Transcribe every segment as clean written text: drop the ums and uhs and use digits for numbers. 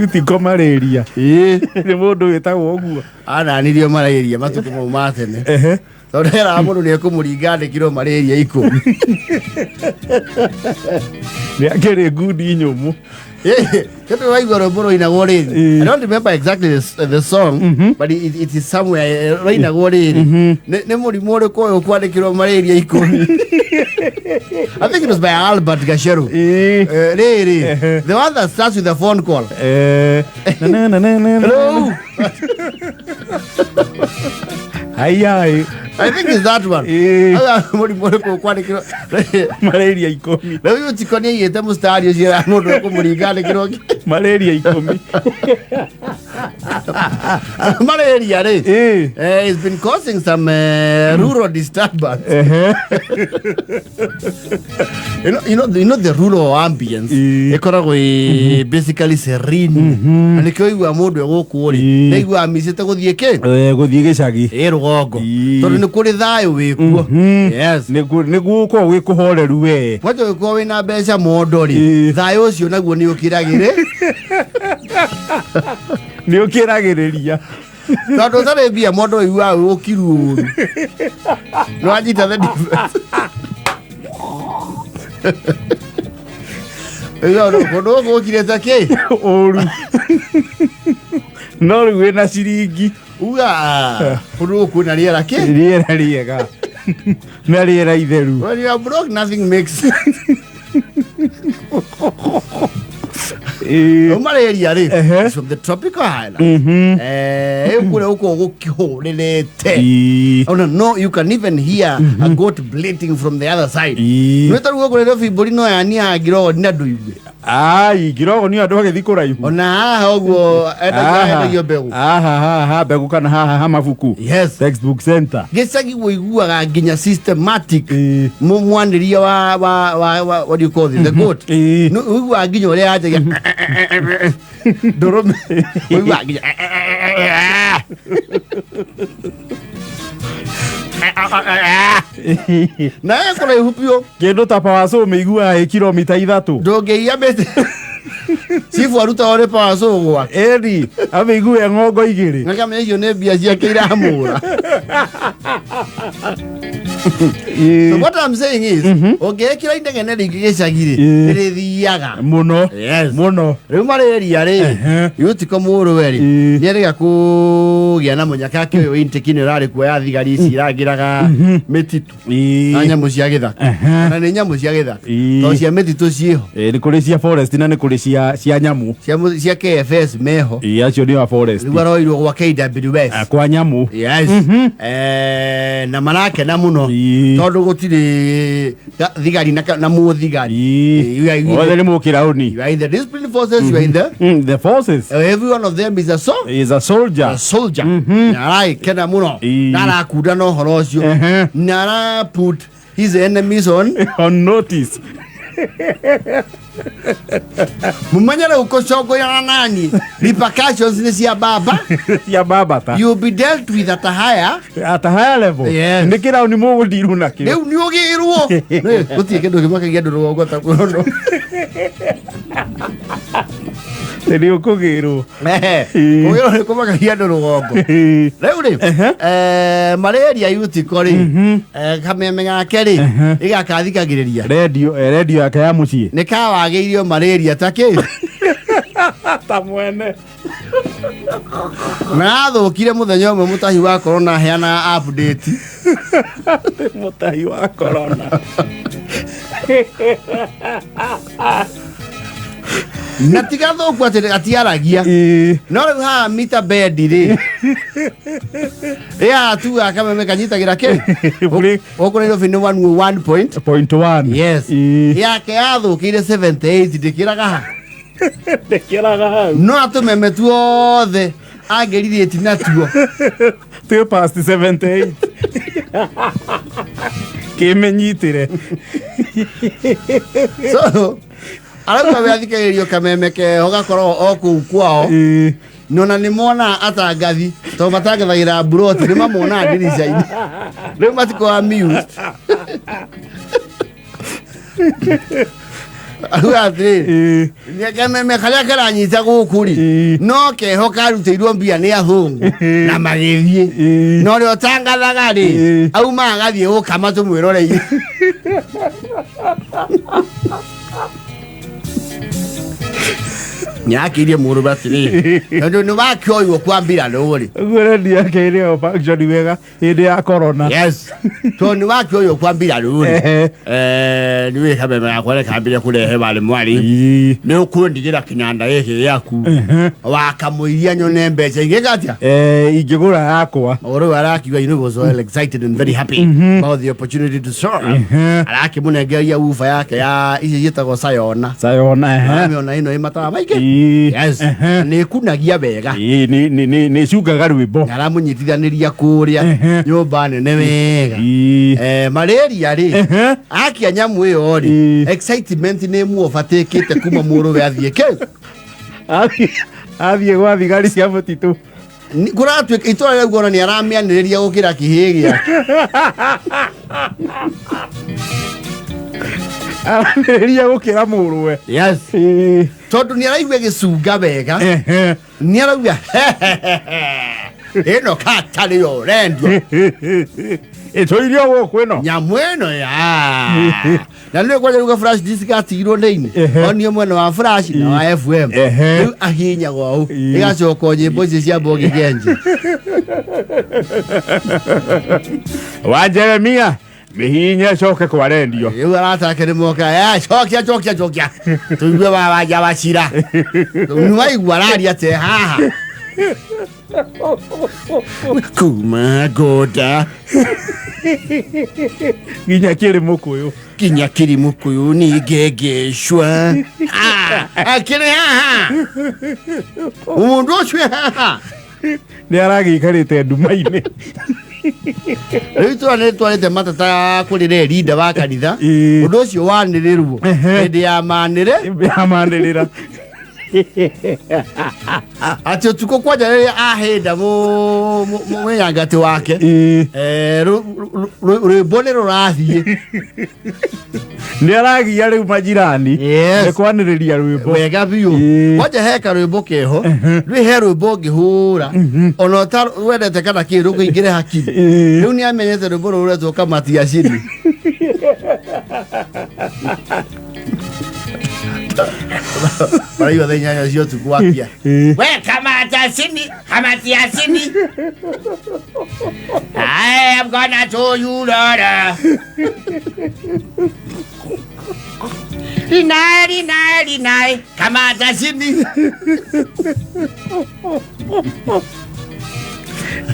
Yutiko malaria. Ĩĩ. Nĩ mũndũ wĩtagwo ũguo. Ananirio malaria matukũ mau ma tene. Ehe. Tondũ eraga mũndũ nĩ ekũmũringa andĩkirwo malaria 10. Nĩ akĩrĩ ngundi nyũmũ. Kĩndũ waigua rwĩmbo rũinagwo rĩrĩ. Ĩĩ. I don't remember exactly the song, but it is somewhere rũinagwo rĩrĩ. Nĩ mũrimũ ũrĩkũ ũyũ kwandĩkĩrwo malaria 10? I think it was by Albert Gacheru. Ĩĩ. Rĩrĩ, Ehe. the one that starts with a phone call. Eh, na na na na na. Hello. Haiai. I think it's that one. Ĩĩ. Aya, mũrimũ ũrĩkũ kwandĩkĩrwo Malaria 10. rĩu yutiko nĩ aigĩte mũstari ũcio ya mũndũ ũkũmũringa andĩkĩrwo Malaria 10. malaria rĩ. Ĩĩ. It's been causing some rural disturbance. Ehe. You know the rural ambience. Ĩĩ. Ĩkoragwo ĩ basically serene. Na nĩkĩo ũiguaga mũndũ e gũkũ rĩ, Ĩĩ. nĩaiguaga amicĩte gũthiĩ kĩ? Gũthiĩ gĩcagi. Ĩ rũgongo. Ĩĩ. Tondũ nĩ kũrĩ thayũ wĩkuo. Yes. Nĩguo gũkorwo gwĩ kũhoreru we. Kwanja ũngĩkorwo wĩna mbeca mondo rĩ, Ĩĩ. thayũ ũcio naguo nĩ ũkĩragĩrĩ. Nĩ ũkĩragĩrĩria. Tondũ ũtarĩ mbia mondo ũiguaga wĩ ũkiru ũru. Nĩwanyita the difference. Ũiguaga kũndũ gũkũ gũkirĩte kĩ? Ũru. No rĩu wĩna ciringi. Uga kũndũ gũkũ kwĩna rĩera kĩ? Rĩera rĩega. Na rĩera itheru. When you are broke, nothing makes sense. Ĩĩ. Rĩu malaria rĩ, Ehe. is from the tropical island. Ĩ kũrĩa gũkoragwo gũkĩhũrĩrĩte. Ĩĩ. Ona no, you can even hear a goat bleating from the other side. Ĩĩ. Nĩ ta rĩu gũkũ Nairobi mbũri no yania ngirogoni na ndũigue. Ai, ngirogo nĩ andũ agĩthiĩ kũraihu. Ona haha ũguo endagio mbegũ. Haha haha mbegũ kana haha ha mabuku. Yes. Textbook center. Gĩcagi ũiguaga nginya systematic Ĩĩ. mwanĩria wa what do you call it, the goat. Ĩĩ. Nĩ ũiguaga nginya ũrĩa yanjagia ndũrũme ũiguaga nginya na ĩ kũraihu biũ. Kĩndũ ta power saw mĩiguaga ĩ kilomita 3. Ndũngĩiya mĩtĩ cibu arutagwo nĩ power saw gwake. Ĩni, amĩigue ng'ongo 2. Ngakamenya icio nĩ mbia ciake iramũra. Ĩĩ. So what I'm saying is, ũngĩĩkĩra inegene rĩingĩ gĩcagi rĩ, Ĩĩ. nĩrĩthiaga. Mũno. Yes. Mũno. Rĩu malaria rĩ, Ehe. yutiko mũrũwe rĩ, Ĩĩ. nĩerĩga kũgĩa na mũnyaka akĩũyũ intake nĩ ũrarĩ kuo ya thigari ici irangĩraga mĩtitũ Ĩĩ. na nyamũ cia gĩthaka. Ehe. Na nĩ nyamũ cia gĩthaka. Ĩĩ. Tondũ cia mĩtitũ ciĩho. Ĩĩ, nĩ kũrĩ cia forest na nĩ kũrĩ cia nyamũ. Cia KFS meho. Ĩĩ, acio nĩ a forest. Rĩu aroirwo gwa KWS. Ah, kwa nyamũ. Yes. Na marakena mũno Ĩĩ. tondũ gũtirĩ thigari na mũthigari. Ĩĩ. You are in Othe the nĩ mũkĩraũni. You are in the discipline forces, you are in the The forces. Every one of them is a Is a soldier. A soldier. Na araikena mũno. Ĩĩ. Na arakunda na ũhoro ũcio. Ehe. Na ara put his enemies on On notice. Mumenye rĩu kũcongoyana nani repercussions nĩ cia baba. Cia baba ta. You will be dealt with at a higher At a higher level. Yes. Nĩ kĩraũni mũgũndirwo nakĩo. Rĩu nĩ ũgĩrwo. Gũtirĩ kĩndũ kĩmakagia andũ rũgongo ta kuono. Nĩ ũkũgĩrwo. Ĩĩ. Kũgĩrwo nĩ kũmakagia andũ rũgongo. Ĩĩ. Rĩu rĩ, Ehe. malaria yutiko rĩ, kameme gake rĩ, ĩgakathikagĩrĩria. Redio yake ya mũciĩ. Nĩ kawagĩirio malaria ta kĩ? Ta mwene. Na athũkire mũthenya ũmwe mũtahi wa corona aheana update. Mũtahi wa corona. Na tigathũku atĩ gatiaragia. Ĩĩ. No rĩu haha mita bendi rĩ. Ĩ haha tugaga kameme kanyitagĩra kĩ? Bũrĩ- Gũkũ Nairobi nĩ one one point. Point one. Yes. Ĩĩ. Yake yathũkĩire 78 ndĩkĩraga ha. Ndĩkĩraga hau. No atũmeme tuothe angĩrirĩti natuo. Twĩ past 78. Kĩmenyitĩre. So arauga we athikagĩrĩrio kameme keho gakoragwo o kũu kwao. Ĩĩ. Nona nĩ monaga atangathi tondũ matangathagĩra mburoti nĩ mamonaga ndirica-inĩ. Rĩu matikoragwo amused. Auga atĩrĩrĩ, Ĩĩ. kameme karĩa karanyita gũkũ rĩ, Ĩĩ. no keho karutĩirwo mbia nĩ athũngũ na magĩthiĩ. Ĩĩ. Na ũrĩa ũtangathaga rĩ, Ĩĩ. auma agathiĩ gũkama tũmwĩroreire. Nĩakĩirie mũrũme atĩrĩrĩ, tondũ nĩ wakĩoywo kwa mbirarũ rĩ. Ũguo redio yake ĩrĩ o function wega hĩndĩ ya corona. Yes, tondũ nĩ wakĩoywo kwa mbirarũ rĩ, Ehe. nĩ wĩ kameme gakwa rekambire kũrehe warĩ mwarĩ. Ĩĩ. Nĩ ũkũndigĩra kĩnanda gĩkĩ gĩaku wakamũiria nyone mbeca ingĩka atĩa. Ingĩgũra yakwa. Ũrĩu arakiuga, you know, was all excited and very happy about the opportunity to serve. Arakĩmũnengeria uba yake ya ici ciĩtagwo sayona. Sayona, ehe. Amĩona ĩno ĩ matawa maingĩ. Ĩĩ. Yes. Ehe. Nĩ ĩkunagia wega. Ĩĩ, nĩ ĩcungaga rwĩmbo. Aramũnyitithanĩria kũrĩa Ehe. nyũmba nene wega. Ĩĩ. Malaria rĩ, Ehe. akia nyamũ ĩyo rĩ, Ĩĩ. excitement nĩ muobatĩkĩte kuma mũrũwe athiĩ kĩ. Athiĩ gwa thigari cia mũtitũ. Kũratuĩka itũra rĩu ona nĩ aramĩanĩrĩria gũkĩra kĩhĩ gĩake. Aranĩrĩria gũkĩra mũrũwe. Yes. Ĩĩ. Tondũ nĩ araigua ĩgĩcunga wega. Ehe. Nĩ arauga ĩno katarĩ yo rendio. Ĩtũirio gũkũ ĩno. Nyamũ ĩno ya na nĩ kwanja rĩu flash disk gatigirwo thĩinĩ. Ehe. Onio mwena wa flash na wa FM. Ehe. Rĩu ahihinyagwo ũũ, Ĩĩ. ĩgacoka o nyĩmbo icio cia Mbogi Genje. Wa Jeremia mĩhihinye ĩcoke kwa rendio. Rĩu arata ake nĩ moka, "Eh, cokia cokia cokia tũigue wa wanja wa cira nĩ waigua araria te haha kuma ngoda nginya kĩrĩ mũkũyũ. Kinya kĩrĩ mũkũyũ nĩ ngengecwa. Akĩrĩ haha mũndũ ũcio e haha. Nĩ aragĩikarĩte nduma-inĩ. Rĩu itũra nĩ rĩtwarĩte matata kũrĩ rinda wa kanitha. Ĩĩ. Ũndũ ũcio wanĩrĩrwo Ehe. hĩndĩ ya manĩrĩ yamanĩrĩra atĩ ũtukũ kwanja rĩrĩa ahĩnda mũnyangati wake. Ĩĩ. Rwĩmbo nĩ rũrathiĩ. Nĩ aragia rĩu majirani. Yes. Nĩ kwanĩrĩria rwĩmbo. Wega biũ. Ĩĩ. Kwanja he karwĩmbo keho rwĩ he rwĩmbo ũngĩhũra ona ũta wendete kana kĩ rũkũingĩre hakiri. Ĩĩ. Rĩu nĩ amenyete rwĩmbo rũu rwetwo kamati ya cini. Maraigua thaa 8 cia ũtukũ wakia. Ĩĩ. We kamata cini, kamati ya cini. I am gonna show you Lord. Rinai, rinai, rinai, kamata cini.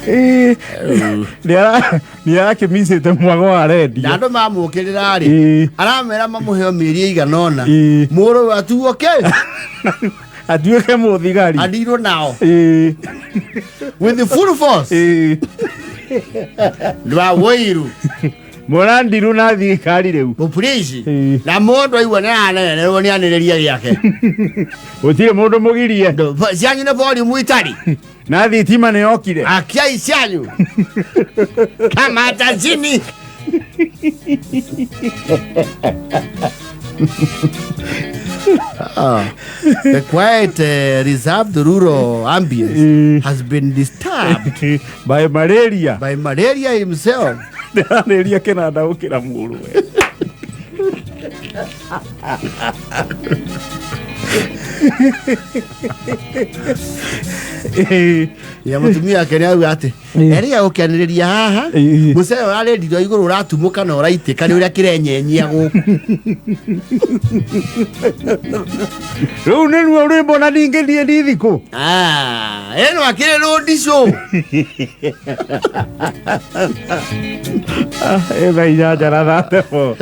Ĩĩ. Nĩ arakĩmicĩte mwago wa Na rendio. andũ mamũkĩrĩra rĩ, Ĩĩ. aramera mamũheo mĩeri ĩigana ũna. Ĩĩ. Mũrũ atuo kĩ? Atuĩke mũthigari. Adirwo nao. Ĩĩ. With the full force. Ĩĩ. Ndwa wũiru. Mũrandiru na thirikari rĩu. Mũpurici. Ĩĩ. Na mũndũ aigua nĩ aranenerwo nĩ anĩrĩria gĩake. Gũtirĩ mũndũ mũgirie. Cianyu nĩ volume itarĩ. Na thitima nĩ yokire. Akiai cianyu. Kamata chini. The quiet, reserved rural ambience has been disturbed by malaria. By malaria himself. Ndĩranĩria kĩnanda gũkĩra mũrũwe. Ĩĩ. Ya mũtumia wake nĩ auga atĩ erĩga gũkĩanĩrĩria haha. Ĩĩ. Mũcere ũrarĩndirwo igũrũ ũratumũka na ũraitĩka nĩ ũrĩa kĩrenyenyia gũkũ. Rĩu nĩruo rwĩmbo na ningĩ niĩ ndithikũ. Ah, ĩno akĩrĩ rũndicũ. Ĩ thaa 8 na 34.